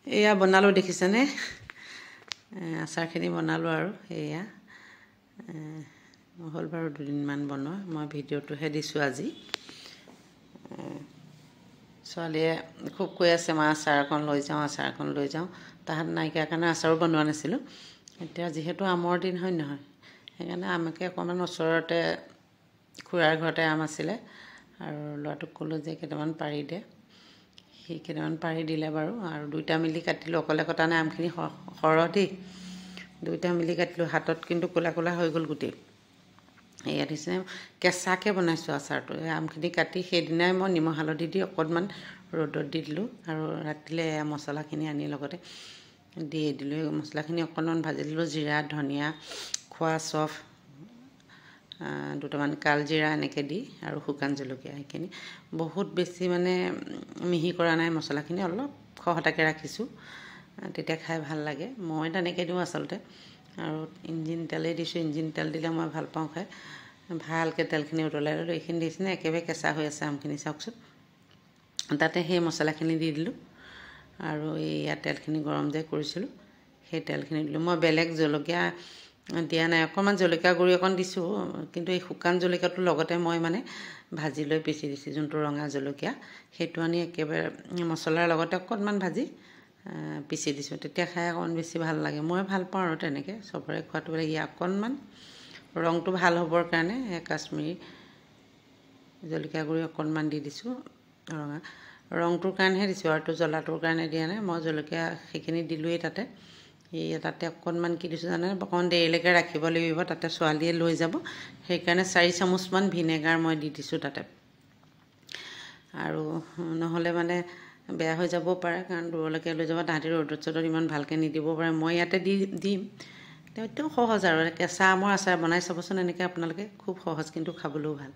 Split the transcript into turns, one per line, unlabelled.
এয়া বনালোঁ, দেখিছেনে? আচাৰখিনি বনালোঁ আৰু এয়া হ'ল বাৰু দুদিনমান বনোৱা, মই ভিডিঅ'টোহে দিছোঁ আজি। ছোৱালীয়ে খুব কৈ আছে, মা আচাৰ অকণ লৈ যাওঁ, আচাৰ অকণ লৈ যাওঁ। তাহাঁত নাইকিয়াৰ কাৰণে আচাৰো বনোৱা নাছিলোঁ। এতিয়া যিহেতু আমৰ দিন, হয় নহয়? সেইকাৰণে আমকে অকণমান, ওচৰতে খুৰাৰ ঘৰতে আম আছিলে আৰু ল'ৰাটোক ক'লোঁ যে কেইটামান পাৰি দে। সি কেইটামান পাৰি দিলে বাৰু আৰু দুইটা মিলি কাটিলোঁ, অকলে কটা নাই। আমখিনি সৰহ দেই, দুইটা মিলি কাটিলোঁ। হাতত কিন্তু ক'লা ক'লা হৈ গ'ল গোটেই। এয়া দিছে, কেঁচাকৈ বনাইছোঁ আচাৰটো। এই আমখিনি কাটি সেইদিনাই মই নিমখ হালধি দি অকণমান ৰ'দত দি দিলোঁ আৰু ৰাতিলৈ এয়া মছলাখিনি আনি লগতে দিয়ে দিলোঁ। মছলাখিনি অকণমান ভাজি দিলোঁ, জিৰা, ধনিয়া, খোৱা চফ, দুটামান কালজিৰা এনেকৈ দি আৰু শুকান জলকীয়া। সেইখিনি বহুত বেছি মানে মিহি কৰা নাই, মছলাখিনি অলপ খহটাকৈ ৰাখিছোঁ, তেতিয়া খাই ভাল লাগে। মই তেনেকৈ দিওঁ আচলতে। আৰু ইঞ্জিন তেলেই দিছোঁ, ইঞ্জিন তেল দিলে মই ভাল পাওঁ খাই। ভালকৈ তেলখিনি উতলাই ল'লোঁ। এইখিনি দিছেনে, একেবাৰে কেঁচা হৈ আছে আমখিনি, চাওকচোন। তাতে সেই মছলাখিনি দি দিলোঁ আৰু এইয়া তেলখিনি গৰম যে কৰিছিলোঁ, সেই তেলখিনি দিলোঁ। মই বেলেগ জলকীয়া দিয়া নাই, অকণমান জলকীয়া গুড়ি অকণ দিছোঁ, কিন্তু এই শুকান জলকীয়াটোৰ লগতে মই মানে ভাজি লৈ পিচি দিছোঁ। যোনটো ৰঙা জলকীয়া, সেইটো আনি একেবাৰে মছলাৰ লগতে অকণমান ভাজি পিচি দিছোঁ, তেতিয়া খাই অকণমান বেছি ভাল লাগে। মই ভাল পাওঁ আৰু তেনেকৈ, চবৰে খোৱাটো বেলেগ। ইয়াৰ অকণমান ৰংটো ভাল হ'বৰ কাৰণে কাশ্মীৰী জলকীয়া গুড়ি অকণমান দি দিছোঁ, ৰঙা ৰংটোৰ কাৰণেহে দিছোঁ আৰু জ্বলাটোৰ কাৰণে দিয়া নাই। মই জলকীয়া সেইখিনি দিলোঁৱেই তাতে। এই তাতে অকণমান কি দিছোঁ জানে? অকণমান দেৰিলৈকে ৰাখিব লাগিব, তাতে ছোৱালীয়ে লৈ যাব, সেইকাৰণে 4 চামুচমান ভিনেগাৰ মই দি দিছোঁ তাতে। আৰু নহ'লে মানে বেয়া হৈ যাবও পাৰে, কাৰণ দূৰলৈকে লৈ যাব, তাহাঁতি ৰ'দত চ'দত ইমান ভালকৈ নিদিবও পাৰে। মই ইয়াতে দি দিম। তেওঁ সহজ আৰু কেঁচা আমৰ আচাৰ বনাই চাবচোন এনেকৈ আপোনালোকে, খুব সহজ কিন্তু খাবলৈও ভাল।